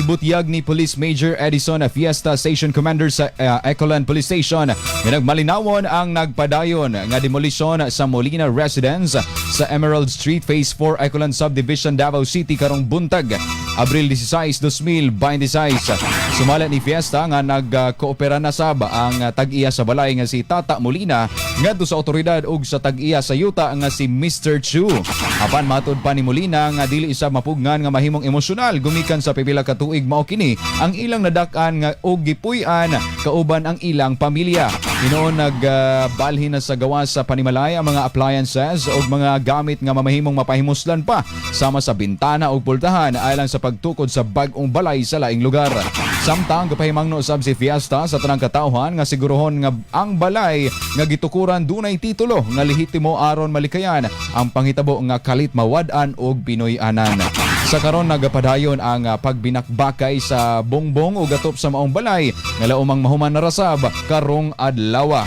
Gibutyag ni Police Major Edison Fiesta, Station Commander sa Ecoland Police Station, nga nagmalinawon ang nagpadayon nga demolisyon sa Molina Residence sa Emerald Street, Phase 4, Ecoland Subdivision, Davao City karong buntag, Abril 16, 2026. Sumala ni Fiesta nga nagkoopera na sab ang tag-iya sa balay nga si Tata Molina ngadto sa otoridad ug sa tag-iya sa yuta nga si Mr. Chu. Apan matud pa ni Molina nga dili isa mapugngan nga mahimong emosyonal gumikan sa pipila ka tuig mao kini ang ilang nadak-an nga og gipuy-an kauban ang ilang pamilya. Hinuon nagbalhin na sa gawas sa panimalay ang mga appliances ug mga gamit nga mamahimong mapahimuslan pa sama sa bintana ug pultahan alang sa pagtukod sa bag-ong balay sa laing lugar. Samtang gapahimangno sab si Fiesta sa tanang katawhan nga siguruhon nga ang balay nga gitukuran dunay titulo nga lehitimo aron malikayan ang panghitabo nga kalit mawad-an og Pinoy-anan. Sa karon nagapadayon ang pagbinakbakay sa bongbong ug atop sa maong balay nga laumang mahuman na rasab karong adlaw.